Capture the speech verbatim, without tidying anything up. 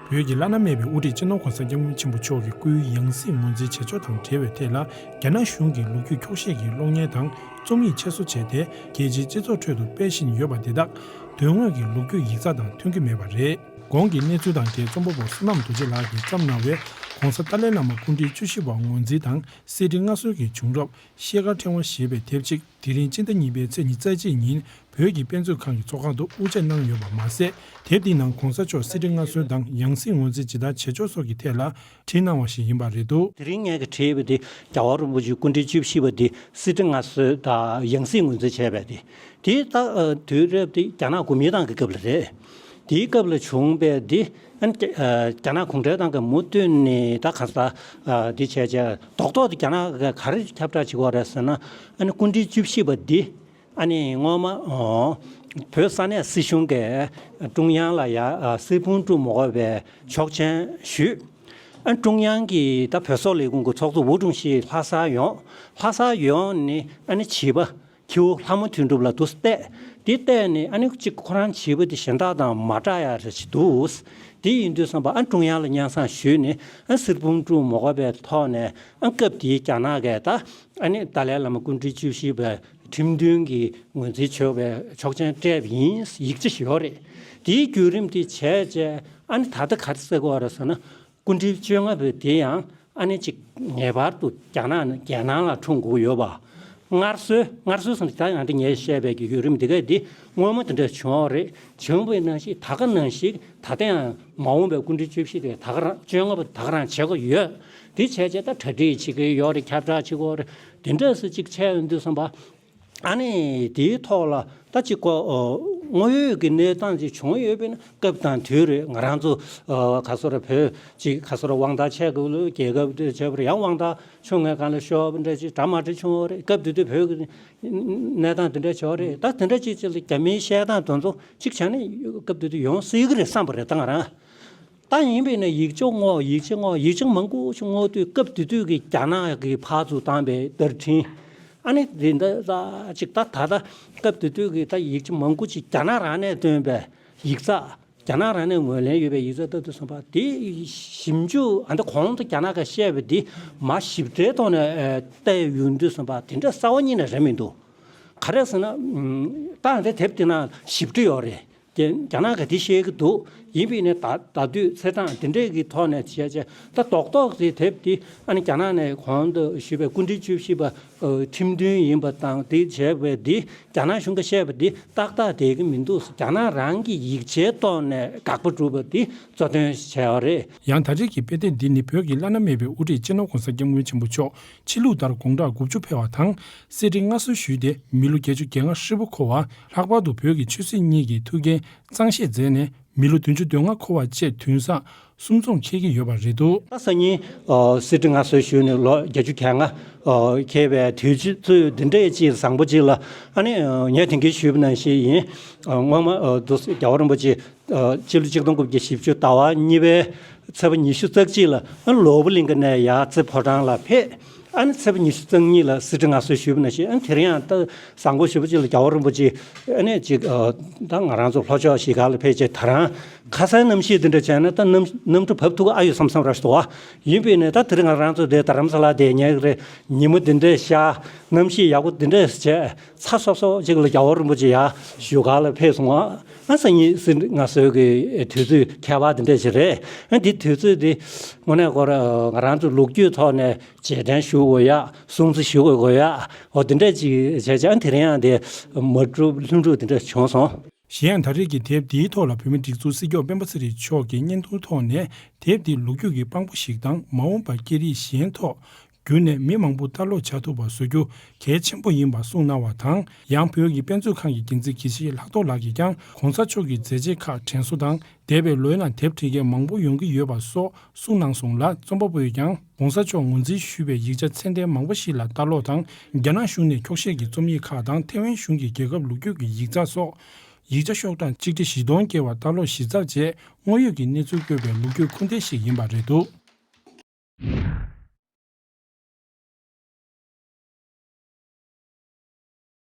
བོད་ཀྱི་བླ་ན་མེད་པའི་དབུ་ཁྲིད་སྤྱི་ནོར་༧གོང་ས་༧སྐྱབས་མགོན་ཆེན་པོ་མཆོག་གི་སྐུའི་ཡང་སྲིད་ངོས་འཛིན་བྱེད་ཕྱོགས་དང་འབྲེལ་བའི་ཐད་ལ། རྒྱ་ནག་གཞུང་གིས་ལོ་རྒྱུས་འཁྱོག་བཤད་ཀྱི་གློག་བརྙན་དང་རྩོམ་ཡིག་ཆེད་བཟོ་བྱས་ཏེ། རྒྱལ་སྤྱིའི་སྤྱི་ཚོགས་ཁྲོད་དུ་སྤེལ་བཞིན་ཡོད་པ་དེ་དག་དོན་དངོས་ཀྱི་ལོ་རྒྱུས་ཡིག་ཚགས་དང་མཐུན་གྱི་མེད་པ་རེད། གོང་གི་གནས་ཚུལ་དང་འབྲེལ། རྩོམ་པ་པོ་བསོད་ནམས་རྡོ་རྗེ་ལགས་ཀྱིས་བརྩམས་གནང་བའི་༧གོང་ས་ཏཱ་ལའི་བླ་མ་སྐུ་ཕྲེང་བཅུ་བཞི་པ་ངོས་འཛིན་དང་། གསེར་ཁྲི་མངའ་གསོལ་གྱི་བྱུང་རབས། ཤེལ་དཀར་ཕྲེང་བ་ཞེས་པའི་དེབ་ཅིག་དེ་རིང་སྤྱི་ཟླ་གཉིས་པའི་ཚེས་ཉི་ཤུ་རྩ་གཅིག་ཉིན་བོད་ཀྱི་དཔེ་མཛོད་ཁང་གི་ཚོགས་ཁང་དུ་དབུ་འབྱེད་གནང་ཡོད་པ་མ་ཟད། དེབ་འདིའི་ནང་༧གོང་ས་མཆོག་གསེར་ཁྲི་མངའ་གསོལ་དང་ཡང་སྲིད་ངོས་འཛིན་ཇི་ལྟར་བྱེད་ཕྱོགས་སོགས་ཀྱི་ཐད་ལ་བྲིས་གནང་བ་ཞིག་ཡིན་པ་རེད་འདུག། དེ་རིང་ངས་ཀྱི་བྲིས་པ་འདི་རྒྱལ་བ་རིན་པོ་ཆེ་སྐུ་ཕྲེང་བཅུ་བཞི་པ་འདི་གསེར་ཁྲི་མངའ་གསོལ་དང་ཡང་སྲིད་ངོས་འཛིན་བྱས་པ་འདི། དེའི་ད་དུས་རབས་འདི་རྒྱ་ནག་གོ་མིན་ཏང་གི་སྐབས་ལ་རེད། དེའི་སྐབས་ལ་བྱུང་བའི་འདི། ཨ་ནི་རྒྱ་ཨ་རྒྱ་ནག་གུང་ཁྲན་ཏང་གིས་མུ་མཐུད་ནས་ད་ག་ས་ཨ་འདི་བྱས་བྱས་རྡོག་རྡོག་དེ་རྒྱ་ནག་གིས་ག་རེ་ཁྱབ་བསྒྲགས་བྱེད་ཀྱི་ཡོད་རེད་ཟེར་ན། ཨ་ནི་སྐུ་ཕྲེང་བཅུ་བཞི་པ་འདི་ཨ་ནི་སྔོན་མ་ཨོ་བོད་ས་གནས་སྲིད་གཞུང་གིས་ཀྲུང་དབྱང་ལ་ཡ་ཨ་གསེར་ཕུང་དཀྲུག་མ་དགོས་པའི་ཆོག་མཆན་ཞུས། ཨ་ཀྲུང་དབྱང་གིས་ད་བོད་སོག་ལས་ཁུངས་ཀྱི་ཚོགས་གཙོ་ཝུའུ་ཀྲུང་ཞི་ལྷ་སར་ཡོང་། ལྷ་སར་ཡོང་ནས་ཨ་ནི་བྱིས་པ། ཁྱེའུ་ལྷ་མོ་དོན་གྲུབ་ལ་དུ་བལྟས། དེ་བལྟས་ནས་ཨ་ནི་གཅིག་ཁོ་རང་བྱིས་པ་དེ་གཞན་དག་དང་མ་འདྲ་ཡ་རེ་ཞིག་འདུག། དེ་ཡིན་དུས་ཙམ་པ་ཨ་ཀྲུང་དབྱང་ལ་སྙན་སེང་ཞུས་ནས་ཨ་གསེར་ཕུང་དཀྲུག་མ་དགོས་པའི་ཐོག་ནས་ཨ་སྐབས་དེའི་རྒྱ་ནག་གིས་ད་ཨ་ནི་ཏཱ་ལའི་བླ་མ་སྐུ་ཕྲེང་བཅུ་བཞི་པའི་ཁྲིམས་མཐུན་གྱི་ངོས་འཛིན་བྱས་པའི་ཆོག་མཆན་སྤྲད་པ་ཡིན། ཡིག་ཆ་ཞིག་ཡོད་རེད། དེའི་བརྒྱུད་རིམ་དེ་བྱས་རྗེས་ཨ་ནི་ད་ལྟ་ག་རེ་ཟེར་དགོས་རེད་ཟེར་ན། སྐུ་ཕྲེང་བཅོ་ལྔ་པའི་དེ་ཡང་ཨ་ནི་གཅིག་ངེས་པར་དུ་རྒྱ་ནག་ནས་རྒྱལ་ནང་ལ་འཁྲུངས་དགོས་ཡོད་པ། སྔར་སྲོལ། སྔར་སྲོལ་ཟེར་ན་ད་ཡང་དེ་ངས་བཤད་པའི་གི་བརྒྱུད་རིམ་དེ་ག་དེ་སྔོན་མ་དེ་འདྲ་བྱུང་བ་རེད། བྱུང་བའི་ནང་བཞིན་ད་ག་ནང་བཞིན་ད་ལྟ་ཡང་མ་འོངས་པའི་སྐུ་ཕྲེང་བཅུ་བཞི་དེ་ད་ག་རང་བཅོ་ལྔ་པ་ད་ག་རང་བྱེད་དགོས་ཡོད། དེ་བྱས་རྗེས་ད་གྲ་སྒྲིག་བྱེད་ཀྱི་ཡོད་རེད། ཁྱབ་བསྒྲགས་བྱེད་དགོས་རེད། དེ་འདྲ་སེ་གཅིག་བྱས་ཡོང་དུས་ཙམ་པ། ཨ་ནི་དེའི་ཐོག་ལ་ད་ཅིག་གོ་ཨོ་དངོས་ཡོད་ཀྱི་གནས་སྟངས་ཅིག་བྱུང་ཡོད་པས་ན་སྐབས་དང་དུས་རེད། ང་རང་ཚོ་ཨ་ག་སོ་ར་བོད་ཅིག་ག་སོ་ར་དབང་ཐང་ཆད་དགོས་ལོ། རྒྱལ་ཁབ་དེ་བྱས་པར་ཡང་དབང་ཐང་ཆུང་ངའི་སྒང་ལ་ཤོར་བ་འདྲ་ཅིག་འདྲ་མ་འདྲ་བྱུང་བ་རེད། སྐབས་དེ་དུས་བོད་ཀྱི་གནས་སྟངས་དེ་འདྲ་བྱུང་བ་རེད། ད་དེ་འདྲ་ཅིག་ཅིག་ལ་རྒྱ་མིའི་བཤད་སྟངས་དེ་ཚོ་ཅིག་བྱས་ན་སྐབས་དེ་དུས་ཡོང་སྲིད་ཀྱི་རེད་བསམ་པ་རེད་ད་ང་རང་། ད་ཡིན་པས་ན་ཡིག་ཆ་བསྔོག་ཡིག་ཆ་བསྔོག་ཡིག་ཆ་མང་པོ་ཞིག་བསྔོག་དུས་སྐབས་དེ་དུས་ཀྱི་རྒྱ་ནག་གིས་ཕར་ཚུར་བཏང་པའི་བརྡ་འཕྲིན། ཨ་ནི་དེ་འདྲ་ཅིག་ད་ད་ལྟ་སྐབས་དེ་དུས་ཀྱི་ད་ཡིག་ཆ་མང་པོ་ཅིག་རྒྱ་ནག་རང་ནས་བཏོན་པའི་ཡིག་ཚགས། རྒྱ་ནག་རང་ནས་ངོས་ལེན་ཡོད་པའི་ཡིག་ཚགས་ལྟ་དུས་ཙམ་པ་དེ་ཞིབ་འཇུག་ཨ་འདི་གོང་དུ་རྒྱ་ནག་གིས་བཤད་པ་འདི་མ་ཞིབ་ཕྲའི་ཐོག་ནས་ཨ་བལྟས་ཡོང་དུས་ཙམ་པ་དེ་འདྲ་རྩ་བ་ཉིད་ནས་རེད་མི་འདུག། ག་རེ་ཟེར་ན་ད་ཨ་འདི་དེབ་དེ་ནང་ཞིབ་ཕྲ་ཡོད་རེད། རྒྱ་རྒྱ་ནག་གིས་དེ་བཤད་ཀྱི་འདུག། ཡིན་པས་ནས་ད་ད་དུས་ཚེས་གྲངས་དེ་འདྲས་ཀྱི་ཐོག་ནས་བྱས་བྱས་ད་རྡོག་རྡོག་དེ་དེབ་དེ་ཨ་ནི་རྒྱ་ནག་ནས་གོང་དུ་ཞུས་པའི་སྐུ་ཕྲེང་བཅུ་བཞི་པ་ཨ་ཁྲིམས་མཐུན་ཡིན་པ་དང་དེ་བྱས་པའི་དེ་རྒྱ་ནག་གཞུང་གིས་བཤད་པ་དེ་ཏག་ཏག་བསྡད་ཀྱི་མི་འདུག། རྒྱ་ནག་རང་གི་ཡིག་ཆའི་ཐོག་ནས་དགག་པ་སྒྲུབ་པ་དེ་གཙོ་དོན་བྱས་པ་རེད། ཡང་ད་རེས་ཀྱི་དཔེ་དེབ་འདི་ནི་བོད་ཀྱི་བླ་ན་མེད་པའི་དབུ་ཁྲིད་སྤྱི་ནོར་༧གོང་ས་༧སྐྱབས་མགོན་ཆེན་པོ་མཆོག་ཕྱི་ལུགས་ལྟར་དགུང་གྲངས་དགུ་བཅུ་འཕེལ་བ་དང་། གསེར་ཁྲི་མངའ་གསོལ་ཞུས་ཏེ་མི་ལོ་བརྒྱད་ཅུ་གྱ་ལྔ་ཧྲིལ་པོ་འཁོར་བ། ལྷག་པར་དུ་བོད་ཀྱི་ཆོས་སྲིད་གཉིས་ཀྱི་ཐུགས་འགན་གཙང་བཞེས་མཛད་ནས་མི་ལོ་བདུན་ཅུ་དོན་ལྔ་འཁོར་བ་བཅས་དུས་བཟང་གསུམ་འཛོམས་འཁེལ་གྱི་ཡོད་པ་རེད་འདུག། ད་སང་ཉིན་ཨ་གསེར་ཁྲི་མངའ་གསོལ་ཞུས་ནས་ལོ་བརྒྱད་ཅུ་གྱ་ལྔ་ཨ་འཁེལ་བའི་དུས་ཚོད་འདི་འདྲའི་ཅིག་བཟང་པོ་ཅིག་ལ་ཨ་ནི་ཨ་ངས་དེང་གིན་ཞུས་པ་ནང་བཞིན་ཡིན། ཨ་སྔོན་མ་ཨ་འདུག་རྒྱལ་བ་རིན་པོ་ཆེ་ཨ་སྤྱི་ལོ་ཆིག་སྟོང་དགུ་བརྒྱ་བཞི་བཅུ་ཟླ་བ་གཉིས་པའི་ཚེས་པ་ཉི་ཤུ་རྩ་གཅིག་ལ་ཨ་ནི་ལུའུ་པུ་ལིང་ཀ་ནས་ཡར་རྩེ་ཕོ་བྲང་ལ་ཕེབས། ཨ་ནི་ཚེས་པ་ཉི་ཤུ་རྩ་གཉིས་ལ་གསེར་ཁྲི་མངའ་གསོལ་ཞུས་པ་ནང་བཞིན་ཨ་ནི་དེ་རིང་ཡང་ད་བཟང་པོ་ཞེ་པོ་ཅིག་ལ་རྒྱལ་བ་རིན་པོ་ཆེ་ཨ་ནི་ཅིག་ཨ་ད་ང་རང་ཚོ་ལྷོ་ཕྱོགས་གཞིས་ཀ་ལ་ཕེབས་བྱས་ད་རང་ཁ་སང་གནམ་གཤིས་འདི་འདྲ་བྱས་ན་ད་གནམ་གནམ་གྲུ་བབས་ཐུབ་ཀྱི་ཨ་ཡོད་བསམ་བསམ་ར་ཞིག་འདུག་བ། ཡིན་པས་ནས་ད་དེ་རིང་ང་རང་ཚོ་འདིར་རྡ་རམ་ས་ལ་བསྡད་ཉན་གྱི་རེད། ཉིན་མོ་འདི་འདྲས་ཤར། གནམ་གཤིས་ཡག་པོ་འདི་འདྲས་བྱས། ཚ་སོབ་སོབ་ཅིག་ལ་རྒྱལ་བ་རིན་པོ་ཆེ་ཡར་བཞུགས་སྒར་ལ་ཕེབས་སོང་ང་། ཨ་སང་ཉིན་གསེར་ཁྲི་མངའ་གསོལ་གྱི་དུས་ཚོད་ཁྱད་པར་འདི་འདྲ་ཞིག་རེད། ཨ་འདི་དུས་ཚོད་འདི་དངོས་གནས་ཁོ་རང་ང་རང་ཚོ་ལོ་རྒྱུས་ཐོག་ནས་རྗེས་དྲན་ཞུ་དགོས་ཡ། སྲུང་བརྩི་ཞུ་དགོས་དགོས་ཡ། འོ་འདི་འདྲ་ཅིག་བྱས་བྱས་ཨ་དེ་རིང་ཡང་འདི་མ་འགྲུབ་ལྷུན་འགྲུབ་འདི་འདྲ་བྱུང་སོང་། གཞན་ཡང་ད་རེས་ཀྱི་དེབ་འདིའི་ཐོག་ལ་བོད་མིའི་སྒྲིག་འཛུགས་སྲིད་སྐྱོང་སྤེན་པ་ཚེ་རིང་མཆོག་གི་བརྙན་ཐུང་ཐོག་ནས་དེབ་འདི་ལོ་རྒྱུས་ཀྱི་དཔང་པོ་ཞིག་དང་མ་འོངས་པར་སྐད་རིགས་གཞན་ཐོག་བསྒྱུར་ནས་མི་མང་པོ་ལྟ་ཀློག་བྱ་ཐུབ་པ་བཟོ་རྒྱུ་གལ་ཆེན་པོ་ཡིན་པ་གསུངས་གནང་བ་དང་། ཡང་བོད་ཀྱི་དཔེ་མཛོད་ཁང་གི་འགན་འཛིན་དགེ་བཤེས་ལྷག་རྡོར་ལགས་ཀྱིས་ཀྱང་གོང་ས་མཆོག་གི་མཛད་རྗེས་ཁག་དྲན་གསོ་དང་འདས་པའི་ལོའི་ནང་དེབ་བྲིས་མཁན་མང་པོ་ཡོང་གི་ཡོད་པ་སོགས་གསུངས་གནང་སོང་ལ། རྩོམ་པ་པོས་ཀྱང་གོང་ས་མཆོག་ངོས་འཛིན་ཞུས་པའི་ཡིག་ཆ་ཚད་ལྡན་མང་པོ་ཞིག་ལ་ལྟ་ཀློག་དང་། རྒྱ་ནག་གཞུང་ནས་འཁྱོག་བཤད་ཀྱི་རྩོམ་ཡིག་ཁག་དང་ཐེ་ཝན་གཞུང་གི་རྒྱལ་ཁབ་ལོ་རྒྱུས་ཀྱི་ཡིག་ཚགས་སོགས། ཡིག་ཆ་ཤོག་གྲངས་ཆིག་ཁྲི་བཞི་སྟོང་བརྒལ་བ་ལྟ་ཀློག་ཞིབ་ཚགས་བྱས། དངོས་ཡོད་ཀྱི་གནས་ཚུལ་བཀོད་པའི་ལོ་རྒྱུས་ཁུངས་ལྡན་ཞིག་ཡིན་པ་རེད་འདུག།